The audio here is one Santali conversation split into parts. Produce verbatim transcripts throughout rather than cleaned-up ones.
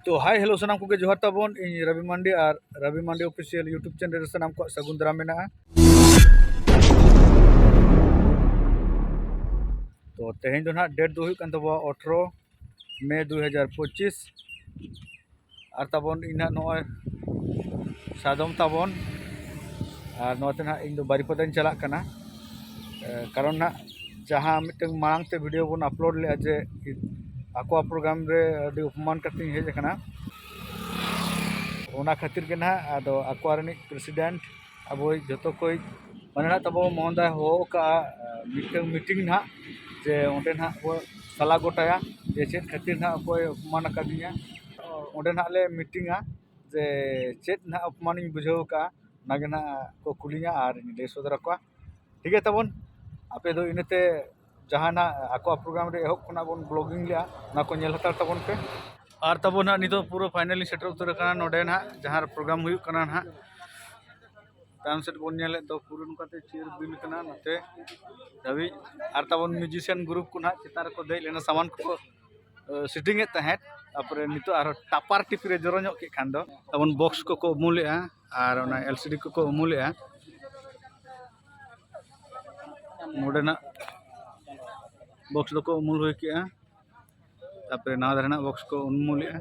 ᱛᱚ ᱦᱟᱭ ᱦᱮᱞᱳ ᱥᱟᱱᱟᱢ ᱠᱚᱜᱮ ᱡᱚᱦᱟᱨ ᱛᱟᱵᱚᱱ, ᱤᱧ ᱨᱚᱵᱤ ᱢᱟᱱᱰᱤ ᱟᱨ ᱨᱚᱵᱤ ᱢᱟᱱᱰᱤ ᱚᱯᱷᱤᱥᱤᱭᱟᱞ YouTube ᱪᱮᱱᱮᱞ ᱨᱮ ᱥᱟᱱᱟᱢ ᱠᱚᱣᱟᱜ ᱥᱟᱹᱜᱩᱱ ᱫᱟᱨᱟᱢ ᱢᱮᱱᱟᱜᱼᱟ᱾ ᱛᱚ ᱛᱮᱦᱮᱧ ᱫᱚ ᱱᱟᱦᱟᱜ ᱰᱮᱴ ᱫᱚ ᱦᱩᱭᱩᱜ ᱠᱟᱱ ᱛᱟᱵᱚᱱᱟ ᱟᱴᱷᱨᱚ ᱢᱮ ᱫᱩ ᱦᱟᱡᱟᱨ ᱯᱚᱸᱪᱤᱥ᱾ ᱟᱨ ᱛᱟᱵᱚᱱ ᱤᱧ ᱱᱟᱦᱟᱜ ᱱᱚᱜᱼᱚᱭ ᱥᱟᱫᱚᱢ ᱛᱟᱵᱚᱱ, ᱟᱨ ᱱᱚᱛᱮ ᱱᱟᱦᱟᱜ ᱤᱧ ᱫᱚ ᱵᱟᱨᱤᱯᱟᱫᱟᱧ ᱪᱟᱞᱟᱜ ᱠᱟᱱᱟ᱾ ᱮ, ᱠᱟᱨᱚᱱ ᱱᱟᱦᱟᱜ ᱡᱟᱦᱟᱸ ᱢᱤᱫᱴᱟᱝ ᱢᱟᱲᱟᱝ ᱛᱮ ᱵᱷᱤᱰᱤᱭᱳ ᱵᱚᱱ ᱟᱯᱞᱳᱰ ᱞᱮᱫᱼᱟ ᱡᱮ ᱟᱠᱚᱣᱟᱜ ᱯᱨᱳᱜᱨᱟᱢ ᱨᱮ ᱟᱹᱰᱤ ᱚᱯᱚᱢᱟᱱ ᱠᱟᱛᱮᱧ ᱦᱮᱡ ᱟᱠᱟᱱᱟ, ᱚᱱᱟ ᱠᱷᱟᱹᱛᱤᱨ ᱜᱮ ᱱᱟᱦᱟᱜ ᱟᱫᱚ ᱟᱠᱚᱣᱟᱜ ᱨᱤᱱᱤᱡ ᱯᱨᱮᱥᱤᱰᱮᱱᱴ ᱟᱵᱚᱭᱤᱡ ᱡᱚᱛᱚ ᱠᱚᱭᱤᱡ ᱢᱟᱱᱮ ᱱᱟᱦᱟᱜ ᱛᱟᱵᱚ ᱢᱚᱦᱚᱫᱟᱭ ᱦᱚᱦᱚ ᱟᱠᱟᱫᱼᱟ, ᱮ, ᱢᱤᱫᱴᱟᱝ ᱢᱤᱴᱤᱝ ᱱᱟᱦᱟᱜ ᱡᱮ ᱚᱸᱰᱮ ᱱᱟᱦᱟᱜ ᱵᱚ ᱥᱟᱞᱟ ᱜᱚᱴᱟᱭᱟ ᱡᱮ ᱪᱮᱫ ᱠᱷᱟᱹᱛᱤᱨ ᱱᱟᱦᱟᱜ ᱚᱠᱚᱭ ᱚᱯᱚᱢᱟᱱ ᱟᱠᱟᱫᱤᱧᱟ᱾ ᱚᱸᱰᱮ ᱱᱟᱦᱟᱜ ᱞᱮ ᱢᱤᱴᱤᱝᱟ ᱡᱮ ᱪᱮᱫ ᱱᱟᱦᱟᱜ ᱚᱯᱚᱢᱟᱱᱤᱧ ᱵᱩᱡᱷᱟᱹᱣ ᱟᱠᱟᱫᱼᱟ, ᱚᱱᱟᱜᱮ ᱱᱟᱦᱟᱜ ᱠᱚ ᱠᱩᱞᱤᱧᱟ ᱟᱨ ᱤᱧ ᱞᱟᱹᱭ ᱥᱚᱫᱚᱨ ᱟᱠᱚᱣᱟ᱾ ᱴᱷᱤᱠ ᱜᱮᱭᱟ ᱛᱟᱵᱚᱱ, ᱟᱯᱮ ᱫᱚ ᱤᱱᱟᱹᱛᱮ ᱡᱟᱦᱟᱸ ᱱᱟᱦᱟᱜ ᱟᱠᱚᱣᱟᱜ ᱯᱨᱳᱜᱨᱟᱢ ᱨᱮ ᱮᱦᱚᱵ ᱠᱷᱚᱱᱟᱜ ᱵᱚᱱ ᱵᱞᱚᱜᱤᱝ ᱞᱮᱜᱼᱟ, ᱚᱱᱟ ᱠᱚ ᱧᱮᱞ ᱦᱟᱛᱟᱲ ᱛᱟᱵᱚᱱ ᱯᱮ᱾ ᱟᱨ ᱛᱟᱵᱚᱱ ᱱᱟᱦᱟᱜ ᱱᱤᱛᱚᱜ ᱯᱩᱨᱟᱹ ᱯᱷᱟᱭᱱᱟᱞᱤ ᱥᱮᱴᱮᱨ ᱩᱛᱟᱹᱨ ᱟᱠᱟᱱᱟ ᱱᱚᱰᱮ ᱱᱟᱦᱟᱜ ᱡᱟᱦᱟᱸ ᱨᱮ ᱯᱨᱳᱜᱨᱟᱢ ᱦᱩᱭᱩᱜ ᱠᱟᱱᱟ ᱱᱟᱦᱟᱜ᱾ ᱛᱟᱭᱚᱢ ᱥᱮᱫ ᱵᱚᱱ ᱧᱮᱞᱮᱫ ᱫᱚ ᱯᱩᱨᱟᱹ ᱱᱚᱝᱠᱟᱛᱮ ᱪᱤᱭᱟᱨ ᱵᱤᱞ ᱠᱟᱱᱟ ᱱᱚᱛᱮ ᱫᱷᱟᱹᱵᱤᱡ᱾ ᱟᱨ ᱛᱟᱵᱚᱱ ᱢᱤᱣᱡᱤᱥᱤᱭᱟᱱ ᱜᱨᱩᱯ ᱠᱚ ᱱᱟᱦᱟᱜ ᱪᱮᱛᱟᱱ ᱨᱮᱠᱚ ᱫᱮᱡ ᱞᱮᱱᱟ, ᱥᱟᱢᱟᱱ ᱠᱚᱠᱚ ᱥᱤᱴᱤᱝ ᱮᱫ ᱛᱟᱦᱮᱸᱫ᱾ ᱛᱟᱨᱯᱚᱨᱮ ᱱᱤᱛᱚᱜ ᱟᱨᱦᱚᱸ ᱴᱟᱯᱟᱨ ᱴᱤᱯᱤ ᱨᱮ ᱡᱚᱨᱚ ᱧᱚᱜ ᱠᱮᱫ ᱠᱷᱟᱱ ᱫᱚ ᱛᱟᱵᱚᱱ ᱵᱚᱠᱥ ᱠᱚᱠᱚ ᱩᱢᱩᱞᱮᱜᱼᱟ ᱟᱨ ᱚᱱᱟ ᱮᱞ ᱥᱤ ᱰᱤ ᱠᱚᱠᱚ ᱩᱢᱩᱞᱮᱜᱼᱟ᱾ ᱱᱚᱰᱮᱱᱟᱜ ᱵᱚᱠᱥ ᱫᱚᱠᱚ ᱩᱢᱩᱞ ᱦᱩᱭ ᱠᱮᱜᱼᱟ, ᱛᱟᱨᱯᱚᱨᱮ ᱱᱟᱣᱟ ᱫᱷᱟᱨᱮᱱᱟᱜ ᱵᱚᱠᱥ ᱠᱚ ᱩᱢᱩᱞᱮᱜᱼᱟ᱾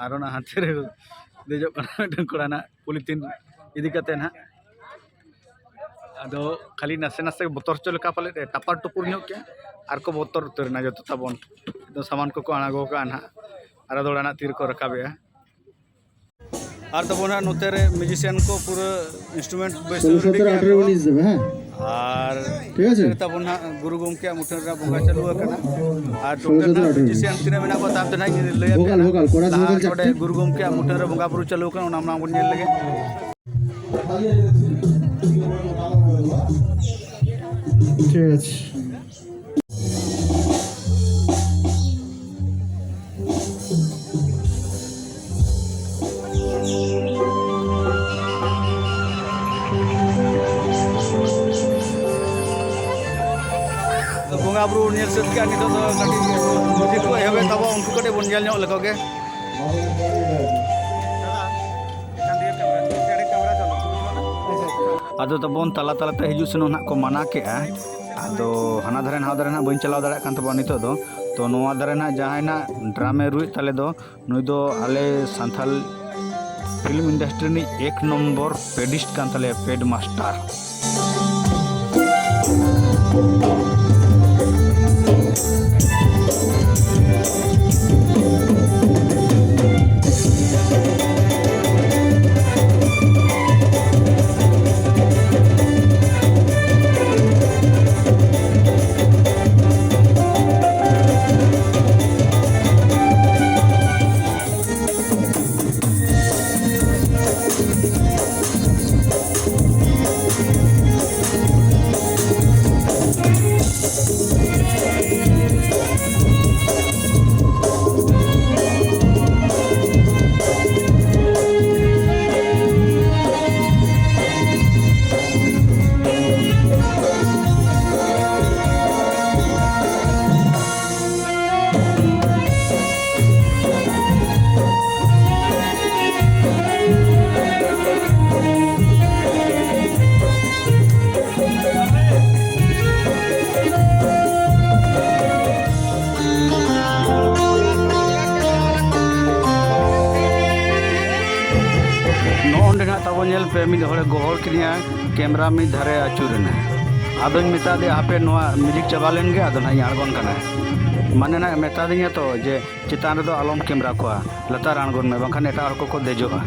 ᱟᱨ ᱚᱱᱟ ᱦᱟᱱᱛᱮ ᱨᱮ ᱫᱮᱡᱚᱜ ᱠᱟᱱᱟ ᱢᱤᱫᱴᱟᱝ ᱠᱚᱲᱟ ᱱᱟᱜ ᱯᱚᱞᱤᱛᱷᱤᱱ ᱤᱫᱤ ᱠᱟᱛᱮ ᱱᱟᱦᱟᱜ᱾ ᱟᱫᱚ ᱠᱷᱟᱹᱞᱤ ᱱᱟᱥᱮ ᱱᱟᱥᱮ ᱵᱚᱛᱚᱨ ᱦᱚᱪᱚ ᱞᱮᱠᱟ ᱯᱟᱞᱮᱫ ᱮ ᱴᱟᱯᱟᱨ ᱴᱩᱯᱩᱨ ᱧᱚᱜ ᱠᱮᱜᱼᱟ, ᱟᱨ ᱠᱚ ᱵᱚᱛᱚᱨ ᱩᱛᱟᱹᱨ ᱮᱱᱟ ᱡᱚᱛᱚ ᱛᱟᱵᱚᱱ᱾ ᱟᱫᱚ ᱥᱟᱢᱟᱱ ᱠᱚᱠᱚ ᱟᱬᱜᱚ ᱠᱟᱜᱼᱟ ᱱᱟᱦᱟᱜ, ᱟᱨ ᱫᱚᱦᱲᱟ ᱱᱟᱜ ᱛᱤ ᱨᱮᱠᱚ ᱨᱟᱠᱟᱵᱮᱜᱼᱟ᱾ ᱟᱨ ᱛᱟᱵᱚᱱ ᱦᱟᱸᱜ ᱱᱚᱛᱮ ᱨᱮ ᱢᱤᱣᱡᱤᱥᱤᱭᱟᱱ ᱠᱚ ᱯᱩᱨᱟᱹ ᱤᱱᱥᱴᱨᱩᱢᱮᱱᱴ ᱵᱟᱹᱭᱥᱟᱹᱣ ᱥᱳᱞᱳ ᱨᱮᱰᱤ ᱥᱚᱛᱨᱚ ᱠᱮᱜᱼᱟ ᱟᱴᱷᱨᱚ ᱠᱚ᱾ ᱩᱱᱤᱥ ᱫᱷᱟᱹᱵᱤᱡ, ᱦᱮᱸ? ᱟᱨ ᱴᱷᱤᱠ ᱟᱪᱷᱮ? ᱱᱚᱛᱮ ᱨᱮ ᱛᱟᱵᱚᱱ ᱦᱟᱸᱜ ᱜᱩᱨᱩ ᱜᱚᱢᱠᱮᱭᱟᱜ ᱢᱩᱴᱷᱟᱹᱱ ᱨᱮ ᱵᱚᱸᱜᱟ ᱪᱟᱹᱞᱩ ᱟᱠᱟᱱᱟ᱾ ᱟᱨ ᱥᱳᱞᱳ ᱴᱳᱴᱟᱞ ᱥᱚᱛᱨᱚ ᱦᱟᱸᱜ ᱟᱴᱷᱨᱚ ᱩᱱᱤᱥ᱾ ᱢᱤᱣᱡᱤᱥᱤᱭᱟᱱ ᱛᱤᱱᱟᱹᱜ ᱢᱮᱱᱟᱜ ᱠᱚᱣᱟ ᱛᱟᱭᱚᱢ ᱛᱮ ᱱᱟᱦᱟᱜ ᱤᱧ ᱞᱟᱹᱭ ᱟᱯᱮᱭᱟ ᱵᱷᱳᱠᱟᱞ, ᱱᱟᱦᱟᱜ᱾ ᱵᱷᱳᱠᱟᱞ, ᱠᱚᱲᱟ ᱞᱟᱦᱟ ᱵᱷᱳᱠᱟᱞ ᱱᱚᱰᱮ ᱪᱟᱨᱴᱮ᱾ ᱜᱩᱨᱩ ᱜᱚᱢᱠᱮᱭᱟᱜ ᱢᱩᱴᱷᱟᱹᱱ ᱨᱮ ᱵᱚᱸᱜᱟ ᱵᱩᱨᱩ ᱪᱟᱹᱞᱩ ᱟᱠᱟᱱᱟ, ᱚᱱᱟ ᱢᱟ ᱵᱚᱱ ᱧᱮᱞ ᱞᱮᱜᱮ᱾ ᱴᱷᱤᱠ ᱟᱪᱷᱮ᱾ ᱵᱚᱸᱜᱟ ᱵᱚᱸᱜᱟ ᱵᱩᱨᱩ ᱧᱮᱞ ᱥᱟᱹᱛ ᱠᱮᱜᱼᱟ᱾ ᱱᱤᱛᱚᱜ ᱫᱚ ᱠᱟᱹᱴᱤᱡ ᱢᱟᱹᱡᱷᱤ ᱠᱚ ᱮᱦᱚᱵᱮᱫ ᱛᱟᱵᱚᱱ, ᱩᱱᱠᱩ ᱠᱟᱹᱴᱤᱡ ᱵᱚᱱ ᱧᱮᱞ ᱧᱚᱜ ᱞᱮᱠᱚ ᱜᱮ᱾ ᱟᱫᱚ ᱛᱟᱵᱚᱱ ᱛᱟᱞᱟ ᱛᱟᱞᱟᱛᱮ ᱦᱤᱡᱩᱜ ᱥᱮᱱᱚᱜ ᱱᱟᱦᱟᱜ ᱠᱚ ᱢᱟᱱᱟ ᱠᱮᱜᱼᱟ᱾ ᱟᱫᱚ ᱦᱟᱱᱟ ᱫᱷᱟᱨᱮ ᱱᱟᱣᱟ ᱫᱷᱟᱨᱮ ᱱᱟᱦᱟᱜ ᱵᱟᱹᱧ ᱪᱟᱞᱟᱣ ᱫᱟᱲᱮᱭᱟᱜ ᱠᱟᱱ ᱛᱟᱵᱚᱱᱟ ᱱᱤᱛᱚᱜ ᱫᱚ᱾ ᱛᱚ ᱱᱚᱣᱟ ᱫᱷᱟᱨᱮ ᱱᱟᱦᱟᱜ ᱡᱟᱦᱟᱸᱭ ᱱᱟᱦᱟᱜ ᱰᱨᱟᱢᱮ ᱨᱩᱭᱮᱫ ᱛᱟᱞᱮ ᱫᱚ, ᱱᱩᱭ ᱫᱚ ᱟᱞᱮ ᱥᱟᱱᱛᱟᱞ ᱯᱷᱤᱞᱢ ᱤᱱᱰᱟᱥᱴᱨᱤ ᱨᱤᱱᱤᱡ ᱮᱠ ᱱᱚᱢᱵᱚᱨ ᱯᱮᱰᱤᱥᱴ ᱠᱟᱱ ᱛᱟᱞᱮᱭᱟ, ᱯᱮᱰ ᱢᱟᱥᱴᱟᱨ᱾ ᱱᱚᱜᱼᱚ ᱱᱚᱸᱰᱮ ᱱᱟᱜ ᱛᱟᱵᱚ ᱧᱮᱞ ᱯᱮ, ᱢᱤᱫ ᱦᱚᱲᱮ ᱜᱚᱦᱚᱲ ᱠᱤᱫᱤᱧᱟ, ᱠᱮᱢᱨᱟ ᱢᱤᱫ ᱫᱷᱟᱨᱮ ᱟᱹᱪᱩᱨ ᱮᱱᱟ᱾ ᱟᱫᱚᱧ ᱢᱮᱛᱟ ᱫᱮᱭᱟ, "ᱦᱟᱯᱮ ᱱᱚᱣᱟ ᱢᱤᱣᱡᱤᱠ ᱪᱟᱵᱟ ᱞᱮᱱ ᱜᱮ, ᱟᱫᱚ ᱱᱟᱜ ᱤᱧ ᱟᱬᱜᱚᱱ ᱠᱟᱱᱟ᱾" ᱢᱟᱱᱮ ᱱᱟᱜ ᱢᱮᱛᱟ ᱫᱤᱧᱟ ᱛᱚ ᱡᱮ ᱪᱮᱛᱟᱱ ᱨᱮᱫᱚ ᱟᱞᱚᱢ ᱠᱮᱢᱨᱟ ᱠᱚᱣᱟ, ᱞᱟᱛᱟᱨ ᱟᱬᱜᱚᱱ ᱢᱮ, ᱵᱟᱝᱠᱷᱟᱱ ᱮᱴᱟᱜ ᱦᱚᱲ ᱠᱚᱠᱚ ᱫᱮᱡᱚᱜᱼᱟ᱾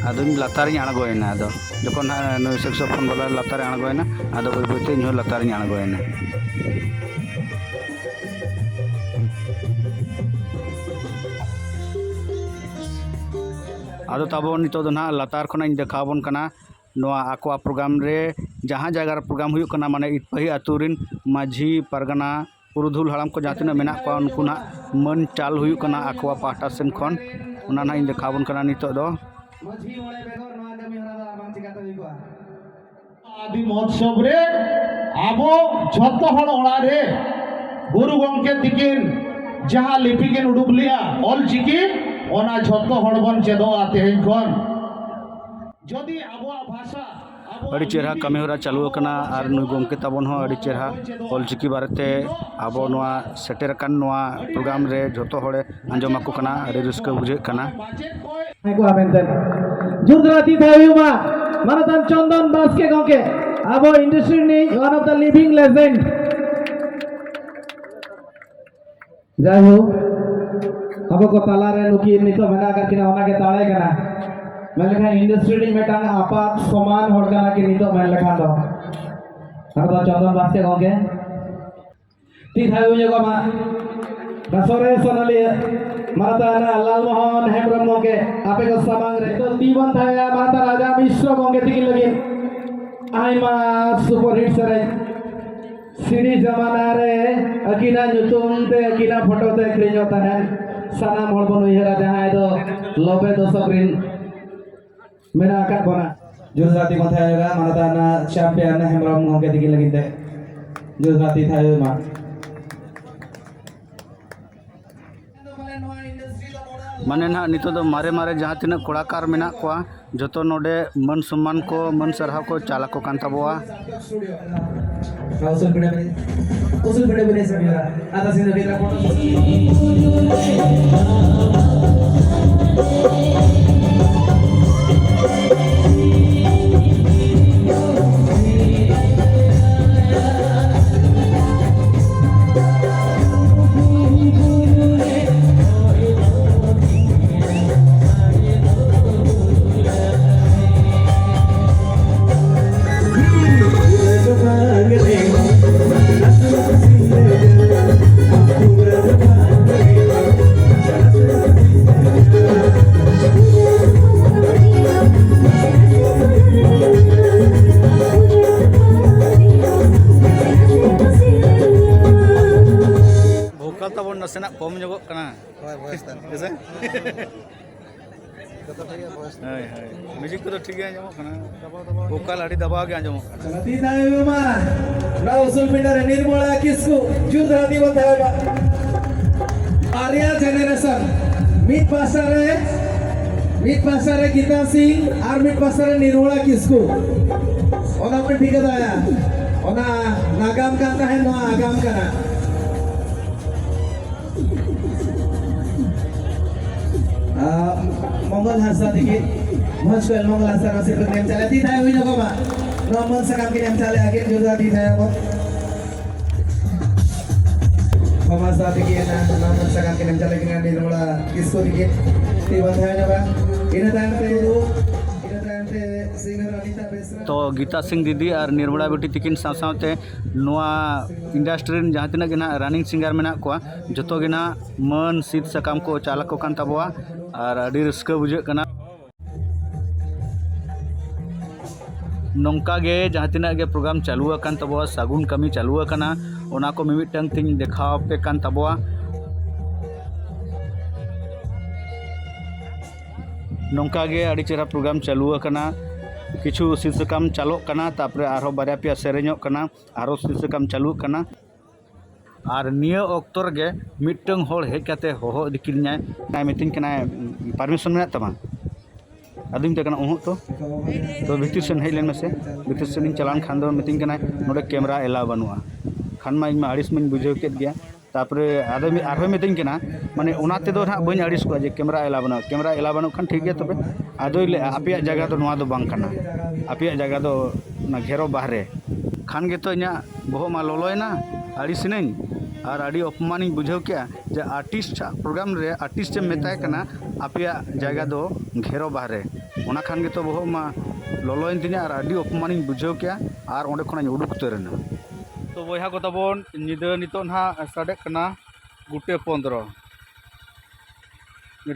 ᱟᱫᱚᱧ ᱞᱟᱛᱟᱨᱤᱧ ᱟᱬᱜᱚᱭᱮᱱᱟ᱾ ᱟᱫᱚ ᱡᱚᱠᱷᱚᱱ ᱦᱟᱸᱜ ᱱᱩᱭ ᱥᱮᱠᱥᱳᱯᱷᱳᱱ ᱵᱟᱞᱟ ᱞᱟᱛᱟᱨᱮ ᱟᱬᱜᱚᱭᱮᱱᱟ, ᱟᱫᱚ ᱵᱟᱹᱭ ᱵᱟᱹᱭᱛᱮ ᱤᱧᱦᱚᱸ ᱞᱟᱛᱟᱨᱤᱧ ᱟᱬᱜᱚᱭᱮᱱᱟ᱾ ᱟᱫᱚ ᱛᱟᱵᱚ ᱱᱤᱛᱚᱜ ᱫᱚ ᱱᱟᱦᱟᱜ ᱞᱟᱛᱟᱨ ᱠᱷᱚᱱᱟᱜ ᱤᱧ ᱫᱮᱠᱷᱟᱣ ᱟᱵᱚᱱ ᱠᱟᱱᱟ᱾ ᱱᱚᱣᱟ ᱟᱠᱚᱣᱟᱜ ᱯᱨᱳᱜᱨᱟᱢ ᱨᱮ, ᱡᱟᱦᱟᱸ ᱡᱟᱭᱜᱟ ᱨᱮ ᱯᱨᱳᱜᱨᱟᱢ ᱦᱩᱭᱩᱜ ᱠᱟᱱᱟ, ᱢᱟᱱᱮ ᱤᱴᱯᱟᱹᱦᱤ ᱟᱹᱛᱩ ᱨᱮᱱ ᱢᱟᱹᱡᱷᱤ, ᱯᱟᱨᱜᱟᱱᱟ, ᱯᱩᱨᱩᱫᱷᱩᱞ ᱦᱟᱲᱟᱢ ᱠᱚ ᱡᱟᱦᱟᱸ ᱛᱤᱱᱟᱹᱜ ᱢᱮᱱᱟᱜ ᱠᱚᱣᱟ, ᱩᱱᱠᱩ ᱱᱟᱦᱟᱜ ᱢᱟᱹᱱ ᱪᱟᱞ ᱦᱩᱭᱩᱜ ᱠᱟᱱᱟ ᱟᱠᱚᱣᱟᱜ ᱯᱟᱦᱴᱟ ᱥᱮᱱ ᱠᱷᱚᱱ᱾ ᱚᱱᱟ ᱱᱟᱦᱟᱜ ᱤᱧ ᱫᱮᱠᱷᱟᱣ ᱟᱵᱚᱱ ᱠᱟᱱᱟ ᱱᱤᱛᱚᱜ ᱫᱚ᱾ ᱢᱟᱹᱡᱷᱤ ᱢᱚᱬᱮ ᱵᱮᱜᱚᱨ ᱱᱚᱣᱟ ᱠᱟᱹᱢᱤ ᱦᱚᱨᱟ ᱫᱚ ᱟᱨ ᱵᱟᱝ ᱪᱤᱠᱟᱹᱛᱮ ᱦᱩᱭ ᱠᱚᱜᱼᱟ᱾ ᱟᱹᱫᱤ ᱢᱚᱦᱳᱛᱥᱚᱵ ᱨᱮ ᱟᱵᱚ ᱡᱷᱚᱛᱚ ᱦᱚᱲ ᱚᱲᱟᱜ ᱨᱮ ᱜᱩᱨᱩ ᱜᱚᱢᱠᱮ ᱛᱤᱠᱤᱱ ᱡᱟᱦᱟᱸ ᱞᱤᱯᱤ ᱠᱤᱱ ᱩᱰᱩᱠ ᱞᱮᱜᱼᱟ, ᱚᱞ ᱪᱤᱠᱤ, ᱚᱱᱟ ᱡᱷᱚᱛᱚ ᱦᱚᱲ ᱵᱚᱱ ᱪᱮᱫᱚᱜᱼᱟ ᱛᱮᱦᱮᱧ ᱠᱷᱚᱱ᱾ ᱡᱩᱫᱤ ᱟᱵᱚᱣᱟᱜ ᱵᱷᱟᱥᱟ, ᱟᱵᱚᱣᱟᱜ ᱟᱹᱰᱤ ᱪᱮᱦᱨᱟ ᱠᱟᱹᱢᱤ ᱦᱚᱨᱟ ᱪᱟᱹᱞᱩ ᱟᱠᱟᱱᱟ ᱟᱨ ᱱᱩᱭ ᱜᱚᱢᱠᱮ ᱛᱟᱵᱚᱱ ᱦᱚᱸ ᱟᱹᱰᱤ ᱪᱮᱦᱨᱟ ᱚᱞ ᱪᱤᱠᱤ ᱵᱟᱨᱮᱛᱮ ᱟᱵᱚ ᱱᱚᱣᱟ ᱥᱮᱴᱮᱨ ᱟᱠᱟᱱ ᱱᱚᱣᱟ ᱯᱨᱳᱜᱨᱟᱢ ᱨᱮ ᱡᱷᱚᱛᱚ ᱦᱚᱲᱮ ᱟᱸᱡᱚᱢ ᱟᱠᱚ ᱠᱟᱱᱟ᱾ ᱟᱹᱰᱤ ᱨᱟᱹᱥᱠᱟᱹ ᱵᱩᱡᱷᱟᱹᱜ ᱠᱟᱱᱟ᱾ ᱦᱮᱸ ᱠᱚ ᱢᱮᱱᱛᱮ ᱡᱩᱛ ᱨᱮ ᱛᱤ ᱛᱷᱟᱭ ᱦᱩᱭᱩᱜ ᱢᱟ ᱢᱟᱱᱚᱛᱟᱱ ᱪᱚᱱᱫᱚᱱ ᱵᱟᱥᱠᱮ ᱜᱚᱢᱠᱮ, ᱟᱵᱚ industry ᱨᱤᱱᱤᱡ one of the living legend᱾ ᱡᱟᱭᱦᱳᱠ, ᱟᱵᱚ ᱠᱚ ᱛᱟᱞᱟᱨᱮ ᱱᱩᱠᱤᱱ ᱱᱤᱛᱚᱜ ᱢᱮᱱᱟᱜ ᱟᱠᱟᱫ ᱠᱤᱱᱟ, ᱚᱱᱟᱜᱮ ᱫᱟᱲᱮ ᱠᱟᱱᱟ᱾ ᱢᱮᱱᱞᱮᱠᱷᱟᱱ industry ᱨᱤᱱ ᱢᱤᱫᱴᱟᱝ ᱟᱯᱟᱛ ᱥᱚᱢᱟᱱ ᱦᱚᱲ ᱠᱟᱱᱟ ᱠᱤᱱ ᱱᱤᱛᱚᱜ ᱢᱮᱱ ᱞᱮᱠᱷᱟᱱ ᱫᱚ᱾ ᱟᱫᱚ ᱪᱚᱱᱫᱚᱱ ᱵᱟᱥᱠᱮ ᱜᱚᱢᱠᱮ, ᱛᱤ ᱛᱷᱟᱭᱚ ᱦᱩᱭᱩᱜᱚᱜ ᱢᱟ᱾ ᱚᱱᱟ ᱥᱚᱨᱮᱥ ᱚᱱᱚᱞᱤᱭᱟᱹ ᱢᱟᱱᱚᱛᱟᱱ ᱞᱟᱞ ᱢᱳᱦᱚᱱ ᱦᱮᱢᱵᱨᱚᱢ ᱜᱚᱢᱠᱮ, ᱟᱯᱮ ᱠᱚ ᱥᱟᱢᱟᱝ ᱨᱮ ᱱᱤᱛᱚᱜ ᱛᱤ ᱵᱚᱱ ᱛᱷᱟᱭᱚᱭᱟ ᱢᱟᱱᱚᱛᱟᱱ ᱨᱟᱡᱟ ᱢᱤᱥᱨᱚ ᱜᱚᱢᱠᱮ ᱛᱤᱠᱤᱱ ᱞᱟᱹᱜᱤᱫ ᱟᱭᱢᱟ superhit ᱥᱮᱨᱮᱧ᱾ ᱥᱤᱰᱤ ᱡᱟᱢᱟᱱᱟ ᱨᱮ ᱟᱹᱠᱤᱱᱟᱜ ᱧᱩᱛᱩᱢ ᱛᱮ ᱟᱹᱠᱤᱱᱟᱜ ᱯᱷᱳᱴᱳ ᱛᱮ ᱟᱹᱠᱷᱨᱤᱧᱚᱜ ᱛᱟᱦᱮᱸᱱ᱾ ᱥᱟᱱᱟᱢ ᱦᱚᱲ ᱵᱚᱱ ᱩᱭᱦᱟᱹᱨᱟ ᱡᱟᱦᱟᱸᱭ ᱫᱚ ᱱᱚᱵᱵᱳᱭ ᱫᱚᱥᱚᱠ ᱨᱤᱱ ᱢᱮᱱᱟᱜ ᱟᱠᱟᱫ ᱵᱚᱱᱟ᱾ ᱡᱩᱨ ᱡᱟᱹᱛᱤ ᱢᱟᱛᱷᱟᱭ ᱦᱩᱭᱩᱜᱼᱟ ᱢᱟᱱᱚᱛᱟᱱ ᱪᱟᱢᱯᱤᱭᱟᱱ ᱦᱮᱢᱵᱨᱚᱢ ᱜᱚᱢᱠᱮ ᱛᱤᱠᱤᱱ ᱞᱟᱹᱜᱤᱫ ᱛᱮ᱾ ᱡᱩᱨ ᱡᱟᱹᱛᱤ ᱛᱷᱟᱭᱚ ᱢᱟ᱾ ᱢᱟᱱᱮ ᱱᱟᱦᱟᱜ ᱱᱤᱛᱚᱜ ᱫᱚ ᱢᱟᱨᱮ ᱢᱟᱨᱮ ᱡᱟᱦᱟᱸ ᱛᱤᱱᱟᱹᱜ ᱠᱚᱲᱟᱠᱟᱨ ᱢᱮᱱᱟᱜ ᱠᱚᱣᱟ, ᱡᱚᱛᱚ ᱱᱚᱰᱮ ᱢᱟᱹᱱ ᱥᱚᱢᱢᱟᱱ ᱠᱚ, ᱢᱟᱹᱱ ᱥᱟᱨᱦᱟᱣ ᱠᱚ ᱪᱟᱞ ᱟᱠᱚ ᱠᱟᱱ ᱛᱟᱵᱚᱣᱟ᱾ ᱩᱥᱩᱞ ᱯᱤᱲᱟᱹ ᱵᱤᱱ, ᱩᱥᱩᱞ ᱯᱤᱲᱟᱹ ᱵᱤᱱ ᱥᱮᱴᱮᱨᱟ᱾ ᱟᱫᱚ ᱥᱤᱫᱷᱟᱹ ᱵᱤᱱ ᱨᱟᱯᱚᱲ᱾ ᱵᱷᱳᱠᱟᱞ ᱛᱟᱵᱚᱱ ᱱᱟᱥᱮᱱᱟᱜ ᱠᱚᱢ ᱧᱚᱜᱚᱜ ᱠᱟᱱᱟ᱾ ᱦᱳᱭ, ᱵᱷᱚᱭᱮᱥ ᱛᱟᱭ᱾ ᱦᱮᱸᱥᱮ? ᱦᱳᱭ, ᱦᱳᱭ, ᱢᱤᱭᱩᱡᱤᱠ ᱠᱚᱫᱚ ᱴᱷᱤᱠ ᱜᱮ ᱟᱸᱡᱚᱢᱚᱜ ᱠᱟᱱᱟ, ᱵᱷᱳᱠᱟᱞ ᱟᱹᱰᱤ ᱫᱟᱵᱟᱣ ᱜᱮ ᱟᱸᱡᱚᱢᱚᱜ ᱠᱟᱱᱟ᱾ ᱪᱟᱞᱟᱜ ᱛᱤᱧ ᱛᱟᱭᱚᱢ ᱢᱟ, ᱱᱚᱣᱟ ᱩᱥᱩᱞ ᱯᱤᱸᱰᱟᱹ ᱨᱮ ᱱᱤᱨᱢᱚᱞᱟ ᱠᱤᱥᱠᱩ, ᱡᱳᱨ ᱫᱷᱟᱨᱟ ᱛᱤ ᱵᱚᱱ ᱛᱷᱟᱭᱚ ᱢᱟ᱾ ᱵᱟᱨᱭᱟ ᱡᱮᱱᱟᱨᱮᱥᱚᱱ, ᱢᱤᱫ ᱯᱟᱦᱴᱟ ᱨᱮ, ᱢᱤᱫ ᱯᱟᱦᱴᱟ ᱨᱮ ᱜᱤᱛᱟ ᱥᱤᱝ ᱟᱨ ᱢᱤᱫ ᱯᱟᱦᱴᱟ ᱨᱮ ᱱᱤᱨᱢᱚᱞᱟ ᱠᱤᱥᱠᱩ᱾ ᱚᱱᱟ ᱯᱮ ᱴᱷᱤᱠᱟᱹ ᱫᱟᱲᱮᱭᱟᱜᱼᱟ, ᱚᱱᱟ ᱱᱟᱜᱟᱢ ᱠᱟᱱ ᱛᱟᱦᱮᱸᱫ, ᱱᱚᱣᱟ ᱟᱜᱟᱢ ᱠᱟᱱᱟ᱾ ᱟᱸ, ᱢᱚᱝᱜᱚᱞ ᱦᱟᱸᱥᱫᱟ ᱛᱤᱠᱤᱱ, ᱢᱚᱡᱽ ᱠᱚ ᱢᱚᱝᱜᱚᱞ ᱦᱟᱸᱥᱫᱟ ᱱᱟᱥᱤᱨ ᱠᱚ ᱮᱢ ᱪᱟᱞᱮ ᱛᱤ ᱛᱷᱟᱭᱚ ᱦᱩᱭ ᱧᱚᱜᱚᱜ ᱢᱟ᱾ ᱱᱚᱣᱟ ᱢᱟᱹᱱ ᱥᱟᱠᱟᱢ ᱠᱤᱱ ᱮᱢ ᱪᱟᱞᱮ ᱟᱹᱠᱤᱱ ᱡᱳᱨᱫᱟᱨ ᱛᱤ ᱛᱷᱟᱭᱚ ᱠᱚ᱾ ᱠᱷᱚᱢᱟ ᱦᱟᱸᱥᱫᱟ ᱛᱤᱠᱤᱱ ᱱᱚᱣᱟ ᱢᱟᱹᱱ ᱥᱟᱠᱟᱢ ᱠᱤᱱ ᱮᱢ ᱪᱟᱞᱮ ᱠᱤᱱᱟ ᱱᱤᱨᱢᱚᱞᱟ ᱠᱤᱥᱠᱩ ᱛᱤᱠᱤᱱ᱾ ᱛᱤ ᱵᱚᱱ ᱛᱷᱟᱭᱚ ᱧᱚᱜᱟ᱾ ᱤᱱᱟᱹ ᱛᱟᱭᱚᱢ ᱛᱮ, ᱤᱱᱟᱹ ᱛᱟᱭᱚᱢ ᱛᱮ ᱥᱤᱝᱜᱟᱨ ᱚᱱᱤᱛᱟ ᱵᱮᱥᱨᱟ᱾ ᱛᱚ ᱜᱤᱛᱟ ᱥᱤᱝ ᱫᱤᱫᱤ ᱟᱨ ᱱᱤᱨᱢᱚᱞᱟ ᱵᱤᱴᱤ ᱛᱤᱠᱤᱱ ᱥᱟᱶ ᱥᱟᱶᱛᱮ ᱱᱚᱣᱟ ᱤᱱᱰᱟᱥᱴᱨᱤ ᱨᱮᱱ ᱡᱟᱦᱟᱸ ᱛᱤᱱᱟᱹᱜ ᱜᱮ ᱱᱟᱦᱟᱜ ᱨᱟᱱᱤᱝ ᱥᱤᱝᱜᱟᱨ ᱢᱮᱱᱟᱜ ᱠᱚᱣᱟ, ᱡᱚᱛᱚ ᱜᱮ ᱱᱟᱦᱟᱜ ᱢᱟᱹᱱ ᱥᱤᱫ ᱥᱟᱠᱟᱢ ᱠᱚ ᱪᱟᱞ ᱟᱠᱚ ᱠᱟᱱ ᱛᱟᱵᱚᱣᱟ᱾ ᱟᱨ ᱟᱹᱰᱤ ᱨᱟᱹᱥᱠᱟᱹ ᱵᱩᱡᱷᱟᱹᱜ ᱠᱟᱱᱟ᱾ ᱱᱚᱝᱠᱟ ᱜᱮ ᱡᱟᱦᱟᱸ ᱛᱤᱱᱟᱹᱜ ᱜᱮ ᱯᱨᱳᱜᱨᱟᱢ ᱪᱟᱹᱞᱩ ᱟᱠᱟᱱ ᱛᱟᱵᱚᱣᱟ, ᱥᱟᱹᱜᱩᱱ ᱠᱟᱹᱢᱤ ᱪᱟᱹᱞᱩ ᱟᱠᱟᱱᱟ, ᱚᱱᱟ ᱠᱚ ᱢᱤᱢᱤᱫᱴᱟᱝ ᱛᱤᱧ ᱫᱮᱠᱷᱟᱣ ᱟᱯᱮ ᱠᱟᱱ ᱛᱟᱵᱚᱣᱟ᱾ ᱱᱚᱝᱠᱟ ᱜᱮ ᱟᱹᱰᱤ ᱪᱮᱦᱨᱟ ᱯᱨᱳᱜᱨᱟᱢ ᱪᱟᱹᱞᱩ ᱟᱠᱟᱱᱟ᱾ ᱠᱤᱪᱷᱩ ᱥᱤᱫ ᱥᱟᱠᱟᱢ ᱪᱟᱞᱚᱜ ᱠᱟᱱᱟ, ᱛᱟᱨᱯᱚᱨᱮ ᱟᱨᱦᱚᱸ ᱵᱟᱨᱭᱟ ᱯᱮᱭᱟ ᱥᱮᱨᱮᱧᱚᱜ ᱠᱟᱱᱟ, ᱟᱨᱦᱚᱸ ᱥᱤᱫ ᱥᱟᱠᱟᱢ ᱪᱟᱹᱞᱩᱜ ᱠᱟᱱᱟ᱾ ᱟᱨ ᱱᱤᱭᱟᱹ ᱚᱠᱛᱚ ᱨᱮᱜᱮ ᱢᱤᱫᱴᱟᱝ ᱦᱚᱲ ᱦᱮᱡ ᱠᱟᱛᱮ ᱦᱚᱦᱚ ᱤᱫᱤ ᱠᱤᱫᱤᱧᱟᱭ, ᱢᱮᱛᱟᱹᱧ ᱠᱟᱱᱟᱭ, "ᱯᱟᱨᱢᱤᱥᱚᱱ ᱢᱮᱱᱟᱜ ᱛᱟᱢᱟ?" ᱟᱫᱚᱧ ᱢᱮᱛᱟᱭ ᱠᱟᱱᱟ, "ᱚᱦᱚᱸᱜ ᱛᱚ, ᱛᱚ ᱵᱷᱤᱛᱤᱨ ᱥᱮᱱ ᱦᱮᱡ ᱞᱮᱱ ᱢᱮᱥᱮ᱾" ᱵᱷᱤᱛᱤᱨ ᱥᱮᱱ ᱤᱧ ᱪᱟᱞᱟᱣᱮᱱ ᱠᱷᱟᱱ ᱫᱚ ᱢᱤᱛᱟᱹᱧ ᱠᱟᱱᱟᱭ, "ᱱᱚᱰᱮ ᱠᱮᱢᱨᱟ ᱮᱞᱟᱣ ᱵᱟᱹᱱᱩᱜᱼᱟ᱾" ᱠᱷᱟᱱ ᱢᱟ ᱤᱧ ᱢᱟ ᱟᱹᱲᱤᱥ ᱢᱟᱧ ᱵᱩᱡᱷᱟᱹᱣ ᱠᱮᱫ ᱜᱮᱭᱟ᱾ ᱛᱟᱨᱯᱚᱨᱮ ᱟᱫᱚ ᱢᱤ-, ᱟᱨᱦᱚᱸᱭ ᱢᱤᱛᱟᱹᱧ ᱠᱟᱱᱟ, ᱢᱟᱱᱮ ᱚᱱᱟ ᱛᱮᱫᱚ ᱱᱟᱦᱟᱜ ᱵᱟᱹᱧ ᱟᱹᱲᱤᱥ ᱠᱚᱜᱼᱟ ᱡᱮ ᱠᱮᱢᱨᱟ ᱮᱞᱟᱣ ᱵᱟᱹᱱᱩᱜᱼᱟ, ᱠᱮᱢᱨᱟ ᱮᱞᱟᱣ ᱵᱟᱹᱱᱩᱜ ᱠᱷᱟᱱ ᱴᱷᱤᱠ ᱜᱮᱭᱟ, ᱛᱚᱵᱮ ᱟᱫᱚᱭ ᱞᱟᱹᱭᱟ, "ᱟᱯᱮᱭᱟᱜ ᱡᱟᱭᱜᱟ ᱫᱚ ᱱᱚᱣᱟ ᱫᱚ ᱵᱟᱝ ᱠᱟᱱᱟ, ᱟᱯᱮᱭᱟᱜ ᱡᱟᱭᱜᱟ ᱫᱚ ᱚᱱᱟ ᱜᱷᱮᱨᱚ ᱵᱟᱦᱨᱮ᱾" ᱠᱷᱟᱱ ᱜᱮᱛᱚ ᱤᱧᱟᱹᱜ ᱵᱚᱦᱚᱜ ᱢᱟ ᱞᱚᱞᱚᱭᱮᱱᱟ, ᱟᱹᱲᱤᱥᱮᱱᱟᱹᱧ ᱟᱨ ᱟᱹᱰᱤ ᱚᱯᱚᱢᱟᱱᱤᱧ ᱵᱩᱡᱷᱟᱹᱣ ᱠᱮᱜᱼᱟ ᱡᱮ ᱟᱨᱴᱤᱥᱴ ᱟᱜ ᱯᱨᱳᱜᱨᱟᱢ ᱨᱮ ᱟᱨᱴᱤᱥᱴ ᱮᱢ ᱢᱮᱛᱟᱭ ᱠᱟᱱᱟ, "ᱟᱯᱮᱭᱟᱜ ᱡᱟᱭᱜᱟ ᱫᱚ ᱜᱷᱮᱨᱚ ᱵᱟᱦᱨᱮ᱾" ᱚᱱᱟ ᱠᱷᱟᱱ ᱜᱮᱛᱚ ᱵᱚᱦᱚᱜ ᱢᱟ ᱞᱚᱞᱚᱭᱮᱱ ᱛᱤᱧᱟᱹ ᱟᱨ ᱟᱹᱰᱤ ᱚᱯᱚᱢᱟᱱᱤᱧ ᱵᱩᱡᱷᱟᱹᱣ ᱠᱮᱜᱼᱟ ᱟᱨ ᱚᱸᱰᱮ ᱠᱷᱚᱱᱟᱜ ᱤᱧ ᱩᱰᱩᱠ ᱩᱛᱟᱹᱨ ᱮᱱᱟ᱾ ᱛᱚ ᱵᱚᱭᱦᱟ ᱠᱚ ᱛᱟᱵᱚᱱ, ᱧᱤᱫᱟᱹ ᱱᱤᱛᱚᱜ ᱱᱟᱦᱟᱜ ᱥᱟᱰᱮᱜ ᱠᱟᱱᱟ ᱜᱩᱴᱮ ᱯᱚᱱᱫᱽᱨᱚ᱾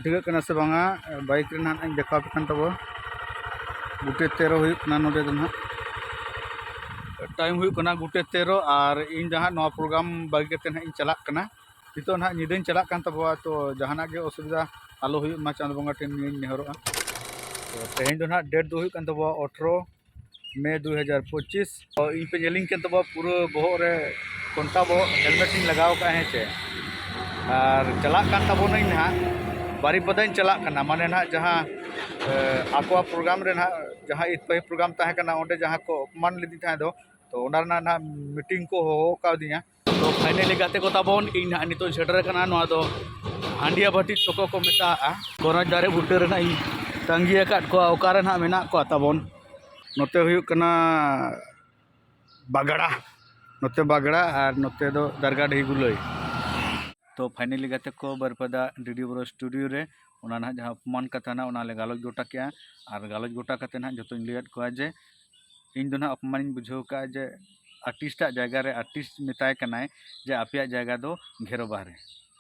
ᱴᱷᱤᱠᱟᱹᱜ ᱠᱟᱱᱟ ᱥᱮ ᱵᱟᱝᱟ, ᱵᱟᱭᱤᱠ ᱨᱮ ᱱᱟᱦᱟᱜ ᱤᱧ ᱫᱮᱠᱷᱟᱣ ᱟᱯᱮ ᱠᱟᱱ ᱛᱟᱵᱚ᱾ ᱜᱩᱴᱮ ᱛᱮᱨᱚ ᱦᱩᱭᱩᱜ ᱠᱟᱱᱟ ᱱᱚᱰᱮ ᱫᱚ ᱱᱟᱦᱟᱜ᱾ ᱴᱟᱭᱤᱢ ᱦᱩᱭᱩᱜ ᱠᱟᱱᱟ ᱜᱩᱴᱮ ᱛᱮᱨᱚ, ᱟᱨ ᱤᱧ ᱫᱚ ᱦᱟᱸᱜ ᱱᱚᱣᱟ ᱯᱨᱳᱜᱨᱟᱢ ᱵᱟᱹᱜᱤ ᱠᱟᱛᱮ ᱱᱟᱦᱟᱜ ᱤᱧ ᱪᱟᱞᱟᱜ ᱠᱟᱱᱟ᱾ ᱱᱤᱛᱚᱜ ᱱᱟᱦᱟᱜ ᱧᱤᱫᱟᱹᱧ ᱪᱟᱞᱟᱜ ᱠᱟᱱ ᱛᱟᱵᱚᱣᱟ, ᱛᱚ ᱡᱟᱦᱟᱱᱟᱜ ᱜᱮ ᱚᱥᱩᱵᱤᱫᱷᱟ ᱟᱞᱚ ᱦᱩᱭᱩᱜ ᱢᱟ, ᱪᱟᱸᱫ ᱵᱚᱸᱜᱟ ᱴᱷᱮᱱ ᱱᱤᱭᱟᱹᱧ ᱱᱮᱦᱚᱨᱚᱜᱼᱟ᱾ ᱛᱚ ᱛᱮᱦᱮᱧ ᱫᱚ ᱱᱟᱦᱟᱜ date ᱫᱚ ᱦᱩᱭᱩᱜ ᱠᱟᱱ ᱛᱟᱵᱚᱱᱟ ᱟᱴᱷᱨᱚ ᱢᱮ ᱫᱩ ᱦᱟᱡᱟᱨ ᱯᱚᱸᱪᱤᱥ᱾ ᱛᱚ ᱤᱧ ᱯᱮ ᱧᱮᱞᱤᱧ ᱠᱟᱱ ᱛᱟᱵᱚᱱᱟ, ᱯᱩᱨᱟᱹ ᱵᱚᱦᱚᱜ ᱨᱮ ᱠᱚᱱᱴᱟ ᱵᱚᱦᱚᱜ helmet ᱤᱧ ᱞᱟᱜᱟᱣ ᱠᱟᱜᱼᱟ, ᱦᱮᱸ ᱪᱮ᱾ ᱟᱨ ᱪᱟᱞᱟᱜ ᱠᱟᱱ ᱛᱟᱵᱚᱱᱟᱹᱧ ᱱᱟᱦᱟᱜ ᱵᱟᱨᱤᱯᱟᱫᱟᱧ ᱪᱟᱞᱟᱜ ᱠᱟᱱᱟ, ᱢᱟᱱᱮ ᱱᱟᱦᱟᱜ ᱡᱟᱦᱟᱸ ᱟᱠᱚᱣᱟᱜ program ᱨᱮ ᱱᱟᱦᱟᱜ ᱡᱟᱦᱟᱸ ᱤᱛᱯᱟᱹᱦᱤ program ᱛᱟᱦᱮᱸ ᱠᱟᱱᱟ, ᱚᱸᱰᱮ ᱡᱟᱦᱟᱸ ᱠᱚ ᱚᱯᱚᱢᱟᱱ ᱞᱤᱫᱤᱧ ᱛᱟᱦᱮᱸ ᱫᱚ, ᱛᱚ ᱚᱱᱟ ᱨᱮᱱᱟᱜ ᱱᱟᱦᱟᱜ meeting ᱠᱚ ᱦᱚᱦᱚ ᱠᱟᱣᱫᱤᱧᱟ᱾ ᱛᱚ finally ᱜᱟᱛᱮ ᱠᱚ ᱛᱟᱵᱚᱱ, ᱤᱧ ᱱᱟᱦᱟᱜ ᱱᱤᱛᱚᱜ ᱤᱧ ᱥᱮᱴᱮᱨ ᱟᱠᱟᱱᱟ᱾ ᱱᱚᱣᱟ ᱫᱚ ᱦᱟᱸᱰᱤᱭᱟ ᱵᱷᱟᱴᱤ ᱪᱚᱠᱚ ᱠᱚ ᱢᱮᱛᱟᱜᱼᱟ᱾ ᱠᱚᱨᱚᱪ ᱫᱟᱨᱮ ᱵᱩᱴᱟᱹ ᱨᱮ ᱱᱟᱦᱟᱜ ᱤᱧ ᱛᱟᱺᱜᱤ ᱟᱠᱟᱫ ᱠᱚᱣᱟ, ᱚᱠᱟᱨᱮ ᱱᱟᱦᱟᱜ ᱢᱮᱱᱟᱜ ᱠᱚᱣᱟ ᱛᱟᱵᱚᱱ᱾ ᱱᱚᱛᱮ ᱦᱩᱭᱩᱜ ᱠᱟᱱᱟ ᱵᱟᱜᱽᱲᱟ, ᱱᱚᱛᱮ ᱵᱟᱜᱽᱲᱟ ᱟᱨ ᱱᱚᱛᱮ ᱫᱚ ᱫᱟᱨᱜᱟᱰᱤᱦᱤ ᱜᱩᱞᱟᱹᱭ᱾ ᱛᱚ finally ᱜᱟᱛᱮ ᱠᱚ, ᱵᱟᱹᱨᱯᱟᱫᱟ ᱰᱤᱰᱤ ᱵᱨᱚ studio ᱨᱮ ᱚᱱᱟ ᱱᱟᱦᱟᱜ ᱡᱟᱦᱟᱸ ᱚᱯᱚᱢᱟᱱ ᱠᱟᱛᱷᱟ ᱱᱟᱦᱟᱜ, ᱚᱱᱟ ᱞᱮ ᱜᱟᱞᱚᱪ ᱜᱚᱴᱟ ᱠᱮᱜᱼᱟ᱾ ᱟᱨ ᱜᱟᱞᱚᱪ ᱜᱚᱴᱟ ᱠᱟᱛᱮ ᱱᱟᱦᱟᱜ ᱡᱚᱛᱚᱧ ᱞᱟᱹᱭᱟᱫ ᱠᱚᱣᱟ ᱡᱮ ᱤᱧ ᱫᱚ ᱱᱟᱦᱟᱜ ᱚᱯᱚᱢᱟᱱᱤᱧ ᱵᱩᱡᱷᱟᱹᱣ ᱠᱟᱜᱼᱟ ᱡᱮ artist ᱟᱜ ᱡᱟᱭᱜᱟ ᱨᱮ artist ᱢᱮᱛᱟᱭ ᱠᱟᱱᱟᱭ ᱡᱮ ᱟᱯᱮᱭᱟᱜ ᱡᱟᱭᱜᱟ ᱫᱚ ᱜᱷᱮᱨᱚ ᱵᱟᱦᱨᱮ᱾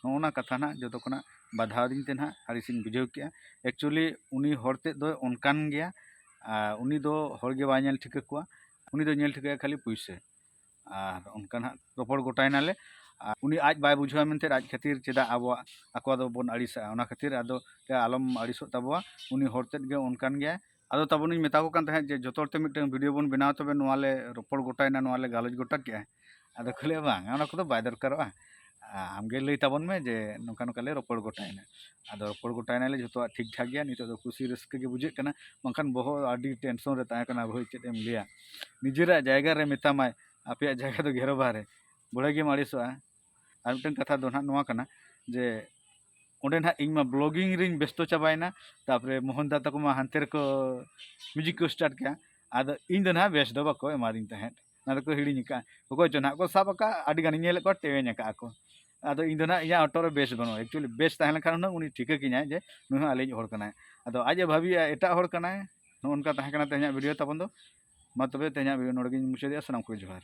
ᱱᱚᱜᱼᱚ ᱱᱟ ᱠᱟᱛᱷᱟ ᱱᱟᱦᱟᱜ ᱡᱚᱛᱚ ᱠᱷᱚᱱᱟᱜ ᱵᱟᱫᱷᱟᱣ ᱫᱤᱧ ᱛᱮ ᱱᱟᱦᱟᱜ ᱟᱹᱲᱤᱥᱤᱧ ᱵᱩᱡᱷᱟᱹᱣ ᱠᱮᱜᱼᱟ᱾ Actually ᱩᱱᱤ ᱦᱚᱲ ᱛᱮᱫ ᱫᱚ ᱚᱱᱠᱟᱱ ᱜᱮᱭᱟ, ᱟᱨ ᱩᱱᱤ ᱫᱚ ᱦᱚᱲ ᱜᱮ ᱵᱟᱭ ᱧᱮᱞ ᱴᱷᱤᱠᱟᱹ ᱠᱚᱣᱟ, ᱩᱱᱤ ᱫᱚ ᱧᱮᱞ ᱴᱷᱤᱠᱟᱹᱭᱟ ᱠᱷᱟᱹᱞᱤ ᱯᱩᱭᱥᱟᱹ᱾ ᱟᱨ ᱚᱱᱠᱟ ᱱᱟᱦᱟᱜ ᱨᱚᱯᱚᱲ ᱜᱚᱴᱟᱭᱮᱱᱟᱞᱮ᱾ ᱟᱨ ᱩᱱᱤ ᱟᱡ ᱵᱟᱭ ᱵᱩᱡᱷᱟᱹᱣᱟ ᱢᱮᱱᱛᱮ ᱟᱡ ᱠᱷᱟᱹᱛᱤᱨ ᱪᱮᱫᱟᱜ ᱟᱵᱚᱣᱟᱜ, ᱟᱠᱚᱣᱟᱜ ᱫᱚᱵᱚᱱ ᱟᱹᱲᱤᱥᱟᱜᱼᱟ? ᱚᱱᱟ ᱠᱷᱟᱹᱛᱤᱨ ᱟᱫᱚ ᱟᱞᱚᱢ ᱟᱹᱲᱤᱥᱚᱜ ᱛᱟᱵᱚᱣᱟ, ᱩᱱᱤ ᱦᱚᱲ ᱛᱮᱫ ᱜᱮ ᱚᱱᱠᱟᱱ ᱜᱮᱭᱟᱭ᱾ ᱟᱫᱚ ᱛᱟᱵᱚᱱᱤᱧ ᱢᱮᱛᱟ ᱠᱚ ᱠᱟᱱ ᱛᱟᱦᱮᱸᱫ ᱡᱮ ᱡᱚᱛᱚ ᱦᱚᱲ ᱛᱮ ᱢᱤᱫᱴᱟᱝ video ᱵᱚᱱ ᱵᱮᱱᱟᱣ, ᱛᱚᱵᱮ ᱱᱚᱣᱟ ᱞᱮ ᱨᱚᱯᱚᱲ ᱜᱚᱴᱟᱭᱮᱱᱟ, ᱱᱚᱣᱟ ᱞᱮ ᱜᱟᱞᱚᱪ ᱜᱚᱴᱟ ᱠᱮᱜᱼᱟ᱾ ᱟᱫᱚ ᱠᱚ ᱞᱟᱹᱭᱟ, "ᱵᱟᱝ, ᱚᱱᱟ ᱠᱚᱫᱚ ᱵᱟᱭ ᱫᱚᱨᱠᱟᱨᱚᱜᱼᱟ, ᱟᱢᱜᱮ ᱞᱟᱹᱭ ᱛᱟᱵᱚᱱ ᱢᱮ ᱡᱮ ᱱᱚᱝᱠᱟ ᱱᱚᱝᱠᱟ ᱞᱮ ᱨᱚᱯᱚᱲ ᱜᱚᱴᱟᱭᱮᱱᱟ᱾" ᱟᱫᱚ ᱨᱚᱯᱚᱲ ᱜᱚᱴᱟᱭᱮᱱᱟᱞᱮ, ᱡᱚᱛᱚᱣᱟᱜ ᱴᱷᱤᱠ ᱴᱷᱟᱠ ᱜᱮᱭᱟ, ᱱᱤᱛᱚᱜ ᱫᱚ ᱠᱩᱥᱤ ᱨᱟᱹᱥᱠᱟᱹ ᱜᱮ ᱵᱩᱡᱷᱟᱹᱜ ᱠᱟᱱᱟ, ᱵᱟᱝᱠᱷᱟᱱ ᱵᱚᱦᱚᱜ ᱟᱹᱰᱤ tension ᱨᱮ ᱛᱟᱦᱮᱸ ᱠᱟᱱᱟ ᱵᱷᱟᱹᱭ, ᱪᱮᱫ ᱮᱢ ᱞᱟᱹᱭᱟ, ᱱᱤᱡᱮᱨᱟᱜ ᱡᱟᱭᱜᱟ ᱨᱮ ᱢᱮᱛᱟᱢᱟᱭ, ᱟᱯᱮᱭᱟᱜ ᱡᱟᱭᱜᱟ ᱫᱚ ᱜᱷᱮᱨᱚ ᱵᱟᱦᱨᱮ, ᱵᱩᱲᱦᱟᱹ ᱜᱮᱢ ᱟᱹᱲᱤᱥᱚᱜᱼᱟ᱾ ᱟᱨ ᱢᱤᱫᱴᱟᱝ ᱠᱟᱛᱷᱟ ᱫᱚ ᱱᱟᱦᱟᱜ ᱱᱚᱣᱟ ᱠᱟᱱᱟ ᱡᱮ ᱚᱸᱰᱮ ᱱᱟᱦᱟᱜ ᱤᱧ ᱢᱟ vlogging ᱨᱤᱧ ᱵᱮᱥᱛᱚ ᱪᱟᱵᱟᱭᱮᱱᱟ, ᱛᱟᱨᱯᱚᱨᱮ ᱢᱳᱦᱚᱱ ᱫᱟ ᱛᱟᱠᱚ ᱢᱟ ᱦᱟᱱᱛᱮ ᱨᱮᱠᱚ music ᱠᱚ start ᱠᱮᱜᱼᱟ᱾ ᱟᱫᱚ ᱤᱧ ᱫᱚ ᱱᱟᱦᱟᱜ ᱵᱮᱥ ᱫᱚ ᱵᱟᱠᱚ ᱮᱢᱟᱫᱤᱧ ᱛᱟᱦᱮᱸᱫ, ᱚᱱᱟ ᱫᱚᱠᱚ ᱦᱤᱲᱤᱧ ᱟᱠᱟᱫᱼᱟ᱾ ᱚᱠᱚᱭ ᱪᱚ ᱱᱟᱦᱟᱜ ᱠᱚ ᱥᱟᱵ ᱟᱠᱟᱫ, ᱟᱹᱰᱤ ᱜᱟᱱᱤᱧ ᱧᱮᱞᱮᱫ ᱠᱚᱣᱟ ᱴᱮᱣᱮᱧ ᱟᱠᱟᱫᱼᱟ ᱠᱚ᱾ ᱟᱫᱚ ᱤᱧ ᱫᱚ ᱱᱟᱦᱟᱜ ᱤᱧᱟᱹᱜ ᱦᱚᱴᱚᱜ ᱨᱮ ᱵᱮᱥ ᱵᱟᱹᱱᱩᱜᱼᱟ᱾ Actually ᱵᱮᱥ ᱛᱟᱦᱮᱸ ᱞᱮᱱᱠᱷᱟᱱ ᱦᱩᱱᱟᱹᱝ ᱩᱱᱤ ᱴᱷᱤᱠᱟᱹ ᱠᱤᱧᱟᱭ ᱡᱮ ᱱᱩᱭ ᱦᱚᱸ ᱟᱞᱮᱭᱤᱡ ᱦᱚᱲ ᱠᱟᱱᱟᱭ᱾ ᱟᱫᱚ ᱟᱡ ᱮ ᱵᱷᱟᱹᱵᱤᱭᱮᱫᱼᱟ ᱮᱴᱟᱜ ᱦᱚᱲ ᱠᱟᱱᱟᱭ᱾ ᱱᱚᱜᱼᱚ ᱱᱚᱝᱠᱟ ᱛᱟᱦᱮᱸ ᱠᱟᱱᱟ ᱛᱮᱦᱮᱧᱟᱜ video ᱛᱟᱵᱚᱱ ᱫᱚ᱾ ᱢᱟ ᱛᱚᱵᱮ ᱛᱮᱦᱮᱧᱟᱜ video ᱱᱚᱰᱮ ᱜᱤᱧ ᱢᱩᱪᱟᱹᱫᱮᱜᱼᱟ᱾ ᱥᱟᱱᱟᱢ ᱠᱚᱜᱮ ᱡᱚᱦᱟᱨ᱾